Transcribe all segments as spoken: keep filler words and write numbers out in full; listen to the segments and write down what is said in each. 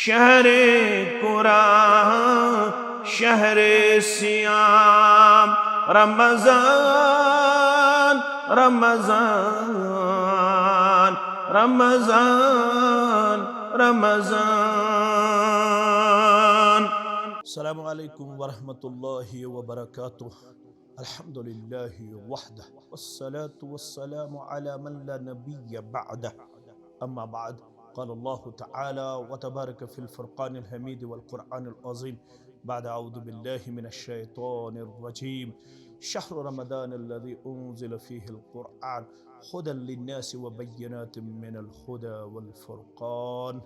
شهر قرآن، شهر صيام، رمضان، رمضان، رمضان، رمضان. السلام عليكم ورحمة الله وبركاته. الحمد لله وحده، والصلاة والسلام على من لا نبي بعده. أما بعد، قال الله تعالى وتبارك في الفرقان الحميد والقرآن العظيم بعد أعوذ بالله من الشيطان الرجيم: شهر رمضان الذي أنزل فيه القرآن هدى للناس وبينات من الهدى والفرقان.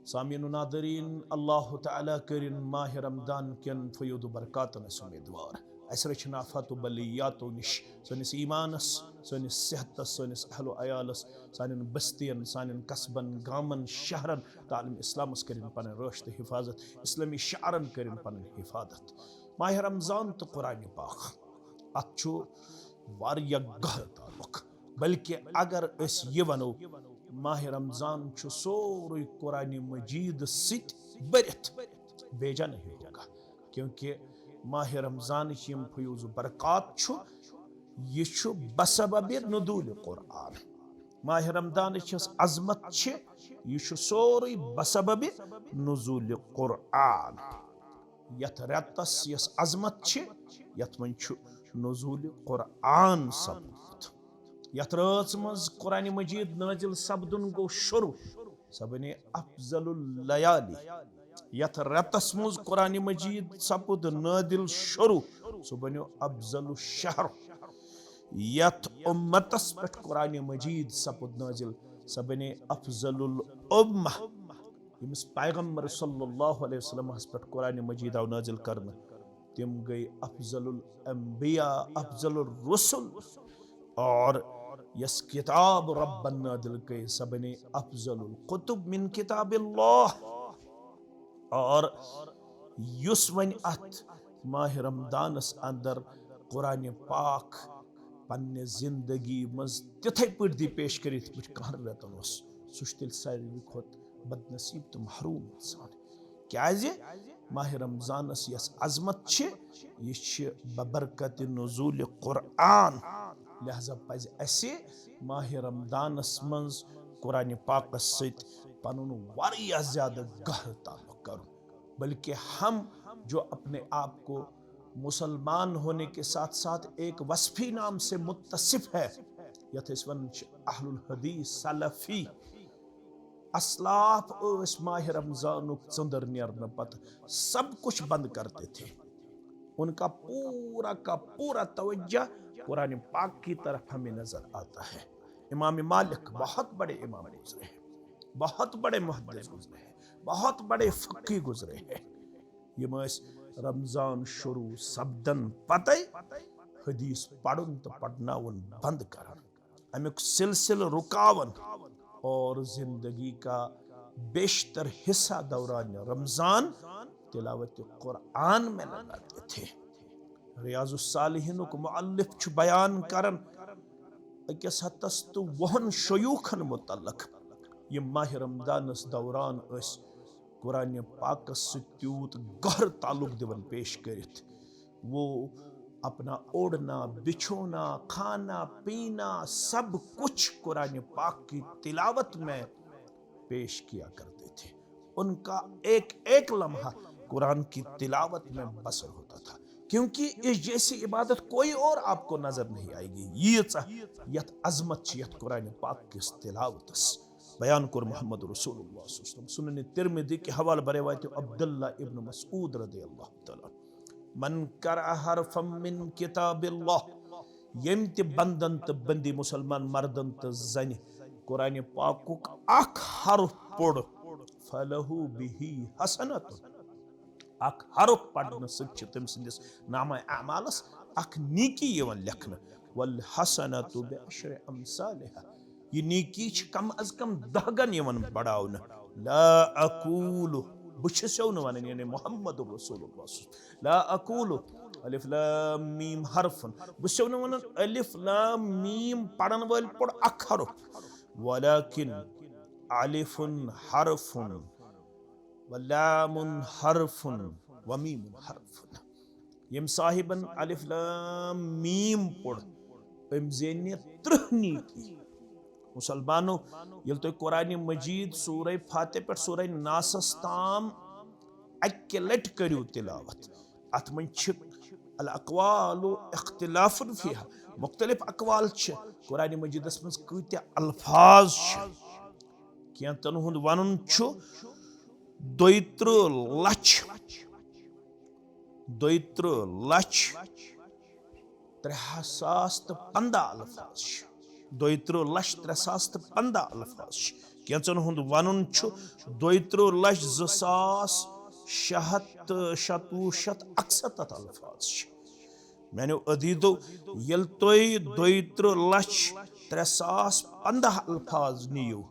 سامعین و ناظرین، اللہ تعالیٰ کٔرِن ماہ رمضان کٮ۪ن فیوض و برکاتن اَسہِ امیدوار۔ اَسہِ رٔچھِن آفات و بلیاتو نِش، سٲنِس ایمانس، سٲنِس صحتس، سٲنِس اہل و عیالس، سانٮ۪ن بستین، سانٮ۪ن قصبن، گامن، شہرن تہٕ عالم اسلامس کٔرِن پنٕنۍ رٲچھ تہٕ حفاظت، اسلامی شعرن کٔرِن پنٕنۍ حفاظت۔ ماہ رمضان تہٕ قرآن پاک، اتھ چھُ واریاہ گہرٕ تعلق، بلکہ اگر أسۍ یہِ ونو، ماہ رمضان چھُ سورُے قرآن مجید سۭتۍ بٔرِتھ، بے جا نہیں ہوگا، کیونکہ ماہ رمضانٕچ یِم فیوض و برکات چھُ، یہِ چھُ بسبب نزول قرآن۔ ماہ رمضانٕچ یۄس عظمت چھِ، یہِ چھُ سورُے بسبب نزول قرآن۔ یتھ رٮ۪تس یۄس عظمت چھِ، یتھ منٛز چھُ نزول قرآن سپدمُت۔ یتھ رٲژ منٛز قرآن مجید نازل سپدُن گوٚو شروع، سۄ بنے افضل اللیالی۔ یتھ رٮ۪تس منٛز قرآن مجید سپُد نازل شروع، سُہ بنیو افضل الشہر۔ یتھ امتس پٮ۪ٹھ قرآن مجید سپُد نازل، سۄ بنے افضل الامہ۔ ییٚمِس پیغمبر صلی اللہ علیہ وسلمس پٮ۪ٹھ قرآن مجید آو نازل کرنہٕ، تِم گٔے افضل الانبیاء، افضل الرسل۔ اور یۄس کتاب ربن نازل گٔے، سۄ بنے افضل الکتب من کتاب اللہ۔ اور یُس وۄنۍ اتھ ماہ رمضانس اندر قرآن پاک پننہِ زندگی منٛز تِتھے پٲٹھۍ دی پیش کٔرِتھ، یِتھ پٲٹھۍ کانٛہہ رٮ۪تن اوس، سُہ چھُ تیٚلہِ ساروی کھۄتہٕ بد نصیب تہٕ محروم انسان۔ کیازِ؟ ماہ رمضانس یۄس عظمت چھِ، یہِ چھِ ببرکت نزول قرآن۔ لہذا پزِ اسہِ ماہ رمضانس منٛز قرآن پاکس سۭتۍ پنُن واریاہ زیادٕ گہرٕ تعلق کرُن، بلکہ ہم جو اپنے آپ کو مسلمان ہونے کے ساتھ ساتھ ایک وصفی نام سے متصف ہے، یتھ أسۍ ونان چھِ اہل الحدیث سلفی۔ اسلاف ٲسۍ ماہ رمضانُک ژٔنٛدٕر نیرنہٕ پتہٕ سب کچھ بند کرتے تھے۔ ان کا پورا کا پورا توجہ قرآن پاک کی طرف ہمیں نظر آتا ہے۔ امام مالک بہت بڑے امام گزرے ہیں، بہت بڑے محدث گزرے ہیں، بہت بڑے فقی گزرے ہیں۔ یِم ٲسۍ رمضان شروع سپدن پتے حدیث پرُن تہٕ پرناوُن بند کران، امیُک سلسلہٕ رُکاوان اور زندگی کا بیشتر حصہ دوران رمضان تلاوت قرآن میں لگاتے تھے۔ ریاض الصالحینُک مؤلف چھُ بیان کران أکِس ہتس تہٕ وُہن شیوخن متعلق، یِم ماہ رمضانس دوران ٲسۍ قرآن پاکس سۭتۍ تیوٗت گہر تعلق دِوان پیش کٔرِتھ۔ وہ اپنا اوڑھنا، بچھونا، کھانا، پینا، سب کچھ قرآن پاک کی تلاوت میں پیش کیا کرتے تھے۔ ان کا ایک ایک لمحہ قرآن کی تلاوت میں بسر ہوتا تھا، کیونکہ اس جیسی عبادت کوئی اور آپ کو نظر نہیں آئے گی۔ ییٖژاہ یتھ عظمت چھِ یتھ قرآن پاک کِس تلاوتس۔ بیان کوٚر محمد رسول اللہ صلی اللہ علیہ وسلم۔ سنن ترمذی کہِ حوالہٕ بہ روایت عبداللہ ابن مسعود رضی اللہ تعالیٰ عنہ، من قرأ حرفا من کتاب اللہ، ییٚمۍ تہِ بندن تہٕ بندی مسلمان مردن تہٕ زنہِ قرآن پاکُک اکھ حرف پوٚر، فلہ بہ حسنۃ، اکھ حرف پرنہٕ سۭتۍ چھِ تٔمۍ سٕنٛدِس نامہ اعمالس اکھ نیکی یِوان لیکھنہٕ، والحسنۃ بعشر امثالہا، یہِ نیکی چھِ کم از کم دہ گن یِوان بڑاونہٕ۔ لا اقول، بہٕ چھُسو نہٕ ونان، یعنی محمد رسول اللہ صلی اللہ علیہ وسلم، لا اقول الف لام میم حرف، بہٕ چھُسو نہٕ ونان الف لام میم پرن وٲلۍ پوٚر اکھ حرف، ولکن الف حرف ولام حرف ومیم حرف۔ یِم صاحبن الف لام میم پوٚر، أمۍ زینہِ ترٕٛہ نیکی۔ مسلمانو، ییٚلہِ تُہۍ قرآن مجید سورہ فاتحہ پٮ۪ٹھ سورہ ناسس تام اکہِ لٹہِ کٔرِو تلاوت، اتھ منٛز چھِ الاقوال اختلاف فیہا، مختلف اقوال چھِ قرآن مجیدس منٛز کۭتیاہ الفاظ چھِ۔ کینٛژن ہُنٛد ونُن چھُ دۄیہِ ترٕٛہ لچھ، دۄیہِ ترٕٛہ لچھ ترٛےٚ ساس تہٕ پنٛداہ الفاظ چھِ۔ دۄیہِ ترٕٛہ لچھ ترٛےٚ ساس تہٕ پنٛداہ الفاظ چھِ۔ کینٛژن ہُنٛد ونُن چھُ دۄیہِ ترٕٛہ لچھ زٕ ساس شےٚ ہتھ تہٕ شتوُہ شتھ اکستتھ الفاظ چھِ۔ میانیو عزیزو، ییٚلہِ تُہۍ دۄیہِ ترٕٛہ لچھ ترٛےٚ ساس پنٛداہ الفاظ نِیِو،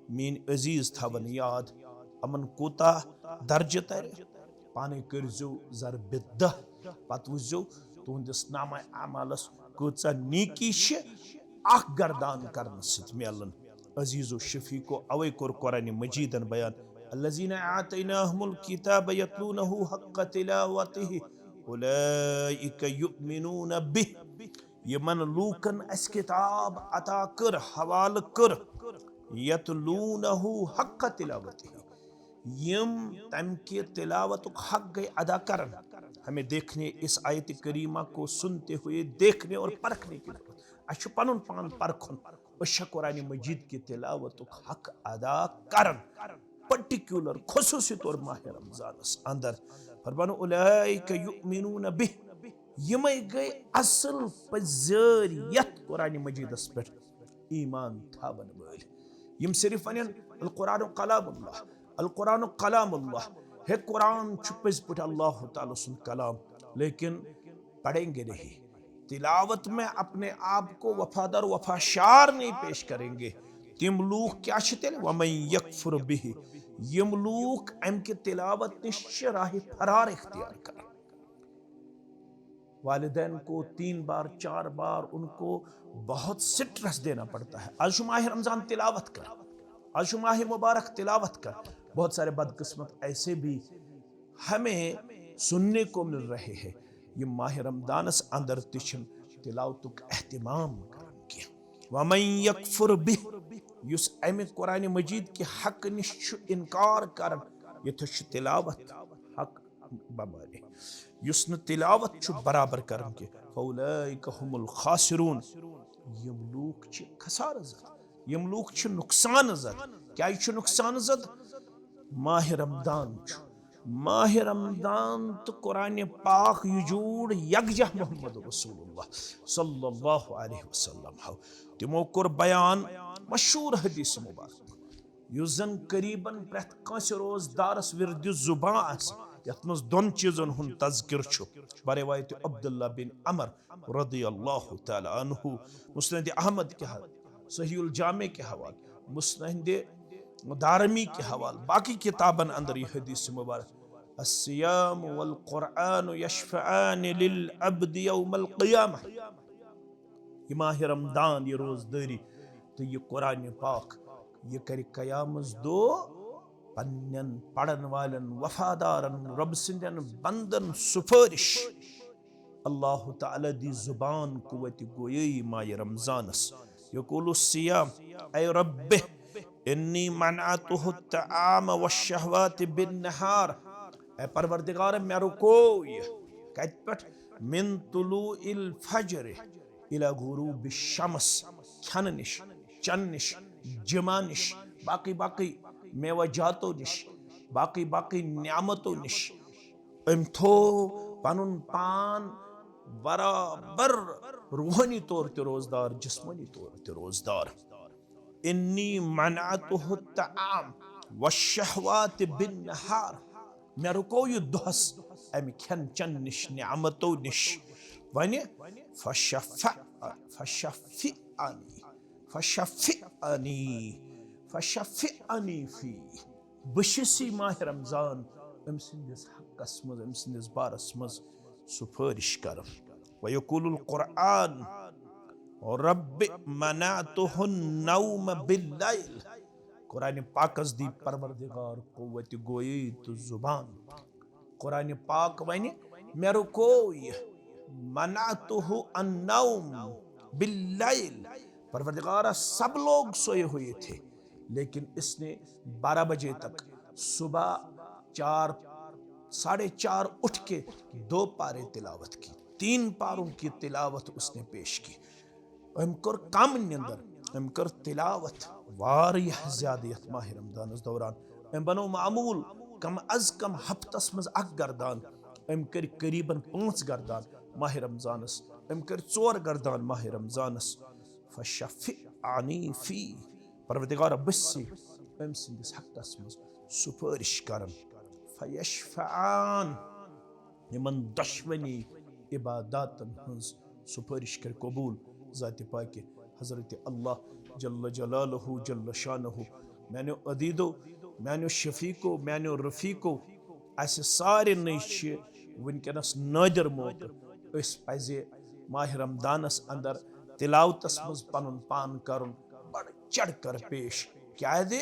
میٲنۍ عزیز تھاون یاد، یِمن کوٗتاہ درجہٕ ترِ۔ پانے کٔرزیو ضربِ دَہ، پتہٕ وٕچھزیو تُہنٛدِس نامہ اعمالس کۭژاہ نیکی چھِ اکھ گردان کرنہٕ سۭتۍ میلان۔ عزیز و شفیقو، اوے کوٚر قرآن مجیدن بیان، الذین آتیناہم الکتاب یتلونہ حق تلاوتہ اولئک یؤمنون بہ۔ یِمن لوٗکن اسہِ کتاب عطا کٔر، حوالہٕ کٔر، یتلونہ حق تلاوتہ، یِم تمہِ کہِ تلاوتُک حق گٔے ادا کران۔ ہمیں دیکھنے، اس آیت کریمہ کو سنتے ہوئے دیکھنے اور پرکھنے کی ضرورت۔ اسہِ چھُ پنُن پان پرکھُن، أسۍ چھا قرآن مجید کہِ تلاوتُک حق ادا کران، پرٹیکولر، خصوصی طور ماہ رمضانس اندر۔ فرمانو، اولئک یؤمنون بہ، یِمے گٔے اصل پٲٹھۍ زٲرۍ یتھ قرآن مجیدس پٮ۪ٹھ ایمان تھاون وٲلۍ، یِم صرف ونن، القرآن کلام اللہ، القرآن کلام اللہ۔ ہے، قرآن چھُ پٔزۍ پٲٹھۍ اللہ تعالیٰ سُنٛد کلام، لیکن پڑھیں گے نہیں، تلاوت میں اپنے آپ کو وفادار، وفاشار نہیں پیش کریں گے۔ تِم لوٗکھ کیٛاہ چھِ تیٚلہِ؟ ومن یکفر بہ، یِم لوٗکھ امہِ کہِ تلاوت نِش چھِ راہِ فرار اختیار کران۔ والدین کو تین بار، چار بار ان کو بہت سٹریس دینا پڑتا ہے۔ آج شو ماہ رمضان تلاوت کر، آج شو ماہ مبارک تلاوت کر۔ بہت سارے بدقسمت ایسے بھی ہمیں سننے کو مل رہے ہیں، یِم ماہ رمضانس اندر تہِ چھِنہٕ تلاوتُک اہتمام کران کینٛہہ۔ ومن یکفر بہ، یُس امہِ قرآن مجید کہِ حق نِش چھُ انکار کران، یتھ چھُ تلاوت حق بمانے، یُس نہٕ تلاوت چھُ برابر کران کینٛہہ، فاولئک هم الخاسرون، یِم لوٗکھ چھِ خسارٕ زد، یِم لوٗکھ چھِ نقصان زد۔ کیٛازِ چھُ نقصان زد؟ ماہ رمضان چھُ، ماہ رمضان تہٕ قرآن پاک یہِ جوڑ یکجاہ محمد رسول اللہ صلی اللہ علیہ وسلم ہو۔ تِمو کوٚر بیان مشہوٗر حدیث مبارک، یُس زن قریباً پرٛٮ۪تھ کٲنٛسہِ روزدارس ورد زبان آسہِ، یتھ منٛز دۄن چیٖزن ہُنٛد تذکر چھُ، بروایت عبداللہ بن عمر رضی اللہ تعالیٰ عنہ، مسند احمد کے حوالے، صحیح الجامع کے حوالے، مسند دارمی کے حوالے، باقی کتابن اندر یہ حدیث مبارک، الصیام والقرآن یشفعان للعبد یوم القیامہ۔ یہ ماہ رمضان، یہ روزداری تہٕ یہ قرآن پاک، یہ کرِ قیامس دۄہ پننٮ۪ن پرن والٮ۪ن وفادارن، رب سٕنٛدٮ۪ن بندن سفٲرش۔ اللہ تعالیٰ دی زبان قوت گویی ماہ رمضانس۔ یقول الصیام، اے رب، انی منعته الطعام والشهوات بالنهار۔ اے پروردگار، مےٚ رُکو یہِ۔ کتہِ پٮ۪ٹھ؟ من طلوع الفجر الی غروب الشمس، کھٮ۪نہٕ نِش، چٮ۪نہٕ نِش، جماع نِش، باقی باقی میوہ جاتو نِش، باقی باقی نعمتو نِش۔ أمۍ تھوو پنُن پان برابر روحٲنی طور تہِ روزدار، جسمٲنی طور تہِ روزدار۔ انی منعته الطعام والشهوات بالنهار۔ مےٚ رُکو یہِ دۄہس امہِ کھٮ۪ن چٮ۪ن نِش، نعمتو نِش۔ وۄنۍ فشفع، فشفعنی، فشفعنی، فشفعنی فی۔ بہٕ چھُس یہِ ماہ رمضان أمۍ سٕنٛدِس حقس منٛز، أمۍ سٕنٛدِس بارس منٛز سفٲرش کران۔ ویقول القرآن، رب منعته النوم باللیل۔ قرآن پاکس دی پروردگار قوت گویی تہٕ زبان۔ قرآن پاک ونہِ، مےٚ رُکو یہِ، منعته النوم باللیل، پروردگارا سب لوگ سوئے ہوئے تھے، لیکن اس نے بارہ بجے تک، صبح چار، ساڑھے چار اٹھ کے دو پارے تلاوت کی، تین پاروں کی تلاوت اس نے پیش کی۔ أمۍ کٔر کم نِندر، أمۍ کٔر تلاوت واریاہ زیادٕ یتھ ماہ رمضانس دوران۔ أمۍ بنوو معمول کم از کم ہفتس منٛز اکھ گردان۔ أمۍ کٔرۍ قریباً پانٛژھ گردان ماہ رمضانس۔ أمۍ کٔرۍ ژور گردان ماہ رمضانس۔ فشفعنی فی، پروردگار بہٕ چھُسے أمۍ سٕنٛدِس حقس منٛز سُفٲرِش کران۔ فیشفعان، یِمن دۄشوٕنی عباداتن ہٕنٛز سُفٲرِش کرِ قبول ذاتِ پاکہِ حضرت اللہ جل جلالہ جل شانہ۔ میانیو عزیزو، میانیو شفیقو، میانیو رفیقو، اسہِ سارنٕے چھِ وٕنکیٚنس نٲدِر موقعہٕ۔ أسۍ پزِ ماہ رمضانس اندر تلاوتس منٛز پنُن پان کرُن بڑٕ چڑھ کر پیش۔ کیازِ؟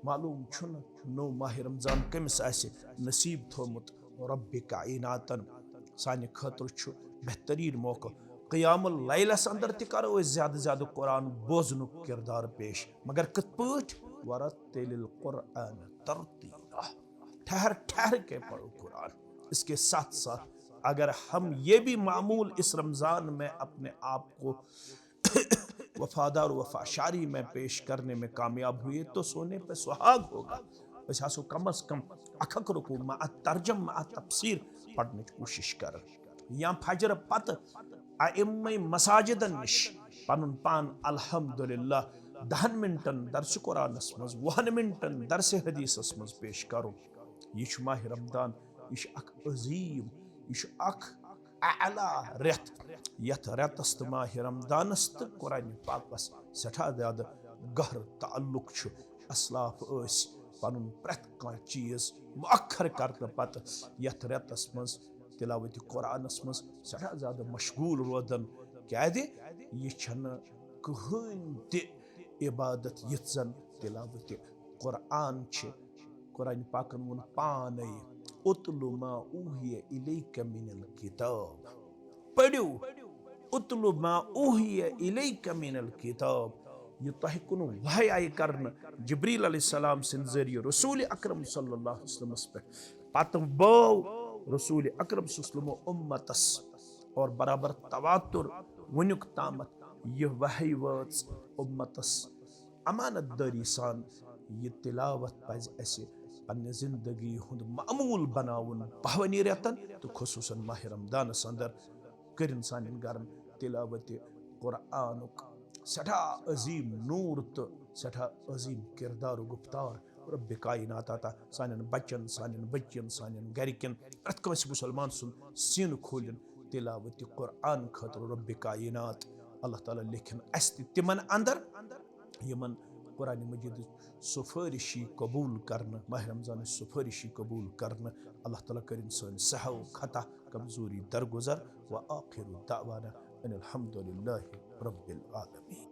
معلوم چھُنہٕ نوٚو ماہ رمضان کٔمِس آسہِ نصیب تھومُت۔ رب کائناتن سانہِ خٲطرٕ چھُ بہتریٖن موقعہٕ۔ قیام اللیلس اندر تہِ کرو أسۍ زیادٕ زیادٕ قرآن بوزنُک کردار پیش، مگر کِتھ پٲٹھۍ؟ ورتل القرآن ترتیلا، ٹھہر ٹھہر کے پڑھو قرآن۔ اس کے ساتھ ساتھ اگر ہم یہ بھی معمول اس رمضان میں اپنے آپ کو وفادار و وفاشاری میں پیش کرنے میں کامیاب ہوئے تو سونے پہ سہاگ ہوگا۔ أسۍ آسو کم از کم اکھ اکھ رکوع مع ترجم مع تفسیر پرنٕچ کوٗشِش کران، یا فجر پتہٕ ائمہ مساجدن نِش پنُن پان الحمدللہ دہن منٹن درس قرآنس منٛز، وُہن منٹن درس حدیثس منٛز پیش کرُن۔ یہِ چھُ ماہ رمضان، یہِ چھُ اکھ عظیم، یہِ چھُ اکھ اعلیٰ رٮ۪تھ۔ یتھ رٮ۪تس تہٕ ماہ رمضانس تہٕ قرآن پاکس سٮ۪ٹھاہ زیادٕ گہر تعلق چھُ۔ اسلاف ٲسۍ پنُن پرٛٮ۪تھ کانٛہہ چیٖز مؤخر کرنہٕ پتہٕ یتھ رٮ۪تس منٛز تلاوت قرآنس منٛز سٮ۪ٹھاہ زیادٕ مشغول روزان، کیازِ یہِ چھنہٕ کٕہٕنۍ تہِ عبادت یِژھ زن تلاوت قرآن چھِ۔ قرآن پاکن ووٚن پانے، "اتل ما اوحی الیک من الکتاب"، پٔرِو، "اتل ما اوحی الیک من الکتاب"، یہِ تۄہہِ کُن وحی آیہِ کرنہٕ جبریل علیہ السلام سٕنٛدِ ذٔریعہٕ رسول اکرم صلی اللہ علیہ وسلمس پٮ۪ٹھ۔ پتہٕ بٲو رسول اکرم صلی اللہ علیہ وسلم امتس اور برابر تواتر وُنیُک تامتھ یہِ وحی وٲژ امتس۔ امانت دٲری سان یہِ تلاوت پزِ اسہِ پننہِ زندگی ہُنٛد معمول بناوُن۔ پہونی رٮ۪تن تہٕ خصوصاً ماہ رمضانس اندر کٔرِن سانٮ۪ن گرن تلاوت قرآنُک سٮ۪ٹھاہ عظیم نور تہٕ سٮ۪ٹھاہ عظیم کردار و گفتار۔ رب کائنات عطا سانٮ۪ن بچن، سانٮ۪ن بچین، سانٮ۪ن گرِکٮ۪ن، پرٛٮ۪تھ کٲنٛسہِ مسلمان سُنٛد سیٖنہٕ کھولِن تلاوت قرآن خٲطرٕ۔ رب کائنات اللہ تعالیٰ لیکھن اسہِ تہِ تِمن اندر یِمن قرآن مجیدٕچ سفٲرِشی قبول کرنہٕ، ماہ رمضانٕچ سفٲرِشی قبول کرنہٕ۔ اللہ تعالیٰ کٔرِن سٲنۍ سہو خطا کمزوری درگزر۔ وآخر دعوانا ان الحمد للہ رب العالمین۔